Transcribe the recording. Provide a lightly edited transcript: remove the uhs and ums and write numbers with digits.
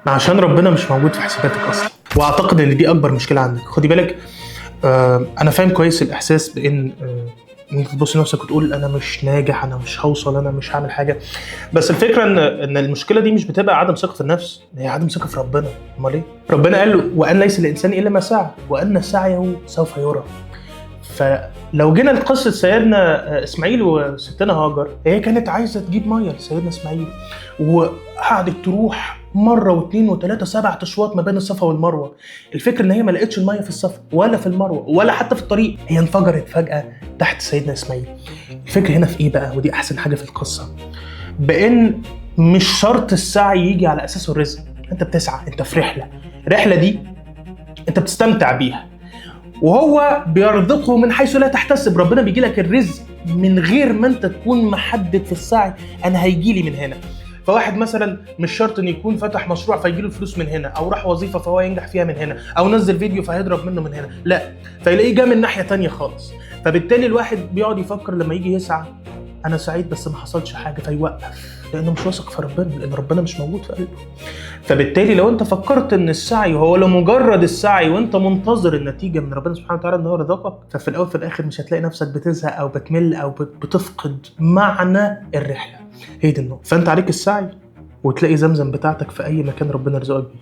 عشان ربنا مش موجود في حساباتك اصلا. واعتقد ان دي اكبر مشكلة عندك. خدي بالك، انا فاهم كويس الاحساس بان إن انت تبص لنفسك وتقول انا مش ناجح، انا مش هوصل، انا مش هعمل حاجة. بس الفكرة ان المشكلة دي مش بتبقى عدم ثقة في النفس، هي عدم ثقة في ربنا. امال ايه؟ ربنا قال له وان ليس للانسان الا ما سعى وان سعيه سوف يرى. فلو جينا لقصة سيدنا اسماعيل وستنا هاجر، هي كانت عايزه تجيب مية لسيدنا اسماعيل، وقعدت تروح مرة واثنين وثلاثة 7 اشواط ما بين الصفا والمروة. الفكرة ان هي ما لقتش المية في الصفا ولا في المروة ولا حتى في الطريق، هي انفجرت فجاة تحت سيدنا اسماعيل. الفكرة هنا في ايه بقى؟ ودي احسن حاجة في القصة، بان مش شرط السعي يجي على اساسه الرزق. انت بتسعى، انت في رحله، الرحلة دي انت بتستمتع بيها، وهو بيرزقه من حيث لا تحتسب. ربنا بيجي لك الرزق من غير ما انت تكون محدد في السعي، انا هيجي لي من هنا. فواحد مثلا مش شرط ان يكون فتح مشروع فيجي له الفلوس من هنا، او راح وظيفة فهو ينجح فيها من هنا، او نزل فيديو فهيضرب منه من هنا، لا، فيلاقيه جه من ناحية تانية خالص. فبالتالي الواحد بيقعد يفكر لما يجي يسعى، انا سعيد بس ما حصلش حاجة، فيوقف لانه مش واثق في ربنا، لان ربنا مش موجود في قلبه. فبالتالي لو انت فكرت ان السعي هو لمجرد السعي وانت منتظر النتيجة من ربنا سبحانه وتعالى ان هو رزقك، ففي الاول في الاخر مش هتلاقي نفسك بتزهق او بتمل او بتفقد معنى الرحلة. هي دي النقطة. فانت عليك السعي وتلاقي زمزم بتاعتك في اي مكان ربنا رزقك بيه.